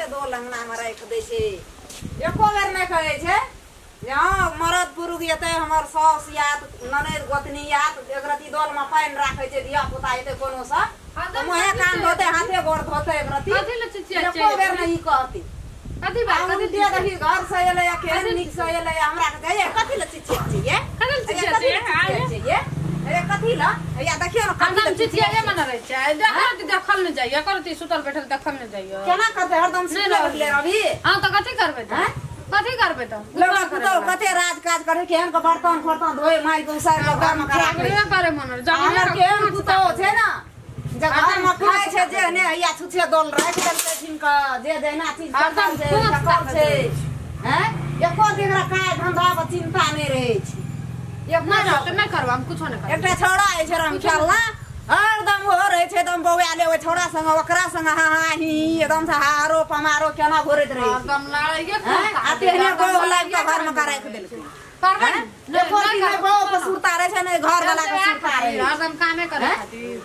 छुछे दो लंगना में राखि दै छै एको बेर नहि कहै छै जे हँ मरद पुरुख एतै हमर साउस यात ननैद गोतनी यात एक रत्ती दोलमे पानि राखै छै धिया पुता एतै कोनो सँ तऽ मुँहे कान धोतै हाथे गोर धोतै एक रत्ती एको बेर नहि ई कहतै कथी बात कथी दे दही घर से एलै केहन नीक से एलै हमरा के कहै कथी ल चिचिया छियै कथी ल चिचिया छियै अरे कथी ल या देखियो न हरदम चिचिया मने रहै छै देखल देखल न जाइए करती सुतल बैठल देखल न जाइए केना करतै हरदम सुतल बैठले रहबी। हां त कथी करबै त कथी करबै त लड़का पुतहु कते राज काज करे केहन के बर्तन खर्तन धोए मारि के उसारि के घर में कराबे करे मन हमर केहन पुतहु छै न जे घर में खाय छै जे ने हैया छुछे दोल राखि देलकै छिनका जे जहिना चीज हरदम छै सकल छै हैं एको दिन रा काज धंधा पर चिंता नहि रहै छै। एक नहि करब हम कुछो नहि करब। एकटा छौड़ा अछि राम खेलना हरदम हो रहै छै एकदम बौआ ले ओहि छौड़ा संग ओकरा संग हा हा ही ही एकदम से हारो पमारो केना घोरैत रहै छै हरदम लड़ाइए आ तेहने बौआ लाबि कऽ घर में राखि देलकै करबै एको दिन नहि बौआ के सुरता रहै छै नहि घर वाला के सुरता रहै छै हरदम कामे करे खातिर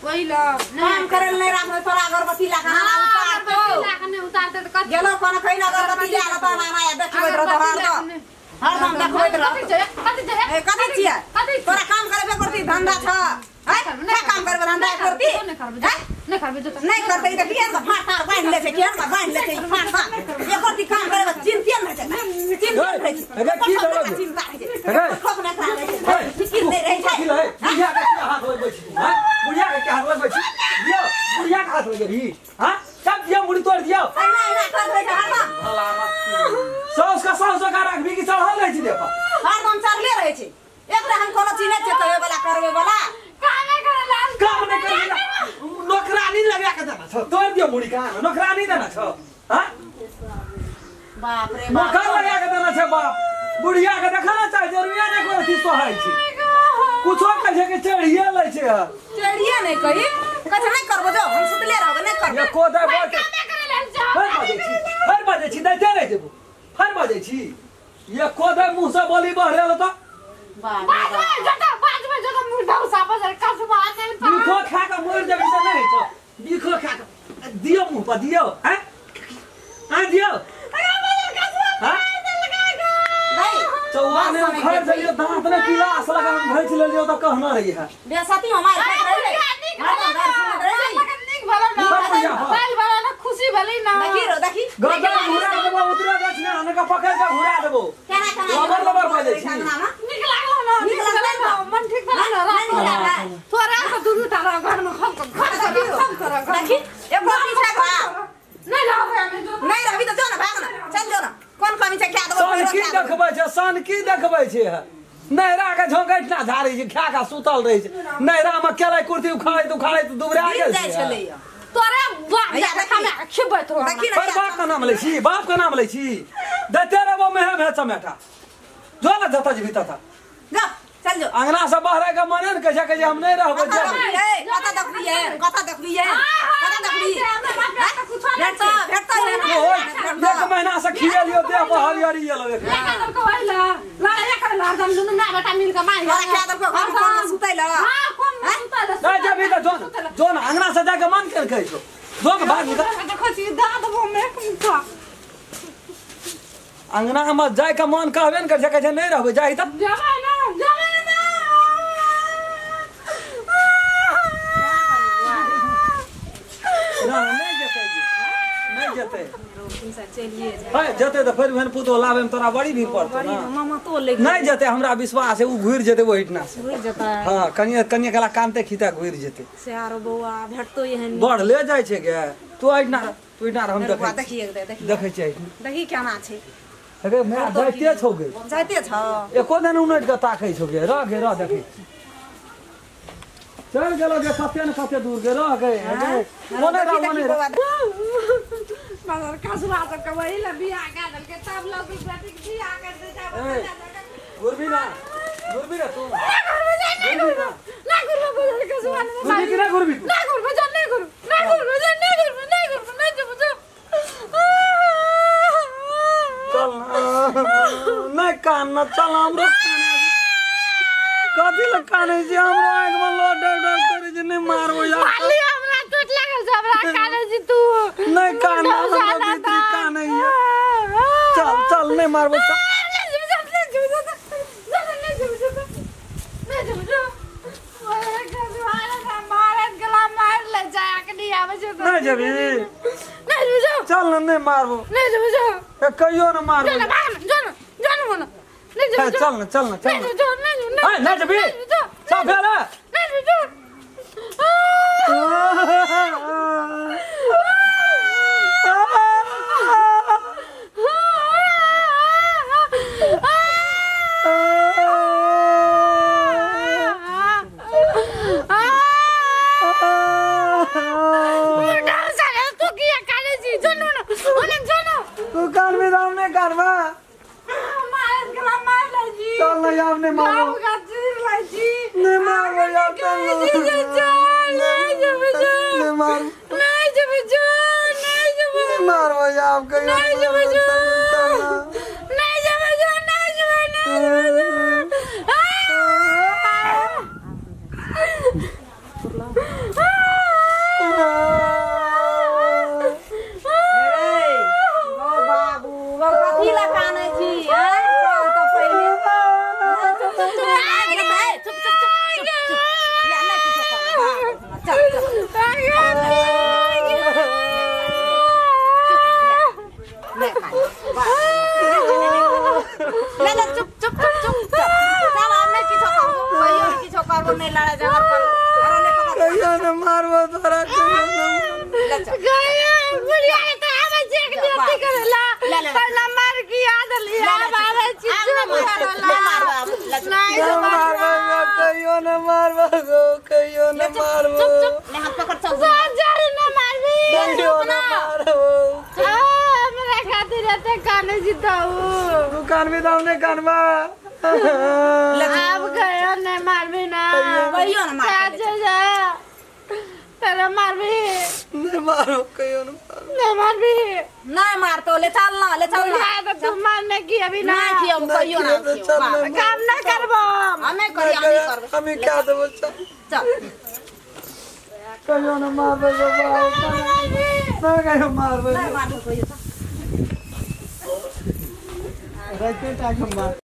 वही ल काम करे नहि राखबै तोरा अगरबत्ती ला कऽ आना उतारतौ अगरबत्ती ला उतारतै त कथी गेलो कोनो खैन अगरबत्ती ला कऽ तहन आना देखबैत रहतौ हरदम हरदम देखबैत रहतौ। कथी ए कथी छियै तोरा काम करबे करती धंधा छ हैं का काम करबे धंधा करती नहि करबै नहि करबै नहि करतै त केहन के फाड़ फाड़ बान्हि लै छै केहन के बान्हि लै छै फाड़ फाड़ एको काम करबे चिंते नहि छै चिंते रहै छै अरे की भेलो चिंता रहै छै खप नहि करा लै छै फिकिर नहि रहै छै बुढ़िया के हाथ लगबै छी हां बुढ़िया के हाथ लगबै छी दियौ बुढ़िया के हाथ लगेबी हां सब दियौ मुड़ी तोड़ दियौ एना एना कर रहै छै हरदम साउस का साउस का राखबी की चढ़ल रहै छै देह पर हरदम चढ़ले रहै छै एकरा हम कोनो चीज नहि छै कहै वाला करबै वाला कामे करे ला काम नहि करबै नौकरानी लगा के देना छ तोड़ दियौ मुड़ी का नौकरानी देना छ हां बाप रे बाप नौकर लगा के देना छ बाप बुढ़िया के देखा ना चाहे जरूरिया नहि कोइ चीज सोहाइ छै कुछो कहै छै कि चढ़िए लै छै चढ़िए नहि कही कहै नहि करबो जो हम सुतले रहबै नहि करबै एको दे बज कामे करे ला फर बजै छी दैते रहै जेबो फर बजै छी एको दे मुँह से बोली बहरेल त बाप बाजबै जटा बाजबै जटा मुर्दा सापा जर कसबा नहि बिखो खा के मरि जेबी से नहि छ बिखो खा के दियौ मुँह पर दियौ हैं आ दियौ हां चौवा ने उखाड़ देलियो दांत ने पिलास लगा हम घैच लेलियो त कहना रही है बेसती हमार खाइत रहै नीक भला ना बाल भला ना खुशी भले ना देखी रो देखी गदर घुरा देबो उतरा गाछ ने अनका पकड़ के घुरा देबो केना केना लबर लबर बजै छी नीक लागल ना नीक लागल ना मन ठीक भेल ना तोरा के दुनू तारा घर में खम खम कर देखी एको पीछा खा नहीं रहबै हम नहीं रहबी त जो ना भाग ना चल जो ना कोन कमी छै खा देबो सन की देखबै छै सन की देखबै छै नहरा के झोंकैत ना झाड़ै छै खा खा सुतल रहै छै नहरा में केलै कुर्ती उखाड़ैत उखाड़ैत दुबरा गेल जाइ छलै तोरा बाप जा खिबैत रहो देखी पर बाप का नाम लै छी बाप का नाम लै छी दैते रहबो मेहे मेहे चमेटा जो ना जता जेबी तता जा चल जो अंगना से बहरे के मने ने कहै छै जे हम नहीं रहबै कता देखबी है कता देखबी है कता देखबी भेटता भेटता एक महीना से खिएलियो देह पर हरियरी एलो एक लड़ाई करे ला हरदम दुनू माय बेटा मिल के मार तोरा खा देलको घर कोन सुतै ल हां कोन सुतै ल नहीं जेबी त जो जो ना अंगना से जाके मन के कहै छौ जो ना भाग देखो छी दांत देबो में कुमका अंगना में जाय के मन कहबे ने करै छै कहै छै नहीं रहबै जाही त जाबै ना जाबै ना ना नहीं जेतै नहीं जेतै चलिए है जेतै त फेर ओहन पुतोह लाबै में तोरा बड़ी भीड़ पड़तौ ना मामा तो ले नहीं जेतै हमरा विश्वास है उ घुरि जेतै ओहिठिना से घुरि जेतै हां कनिए कनिए कला कानते खीता घुरि जेतै से आरो बौआ भेटतो एहन बढ़ले जाइ छै गे तू एहिठिना तू एहिठिना हम देखै देखी एक देखी देखै छियै देखी केना छै अरे मैं जाइते छौ गे जाइते छौ एको दिन उनटि के ताकै छौ गे रह गे रह देखै चल गेलो गे कते ने कते दूर गे रह गे ओने रह ओने रह मगर कसबा सब के वही ला बियाह कए देलकै तब लोग बेटी के बियाह कर दे जाब घुरबी ना घुरबी ना तू ना घुरबो बजल कसबा घुरबी कि ना घुरबी तू ना घुरबो जा नहीं घुरबो ना घुरबो जा नहीं घुरबो नहीं घुरबो नहीं जब जब चल नहीं कान ना चल हमरो कथी ल कानै छी हमरो आँखि में लोड डर डर करै छै नहीं मारबो यार मारली हमरा चोट लागल छै हमरा कानै छी तू नहीं कान हमरा बीत मारबो। नहीं जबी नहीं चल न नहीं मारबो नहीं जबी जो कहियो न मारबो चल ना जान न नहीं जबी चल न चल न चल नहीं जो नहीं नहीं नहीं जबी चल फेला नहीं जो मार।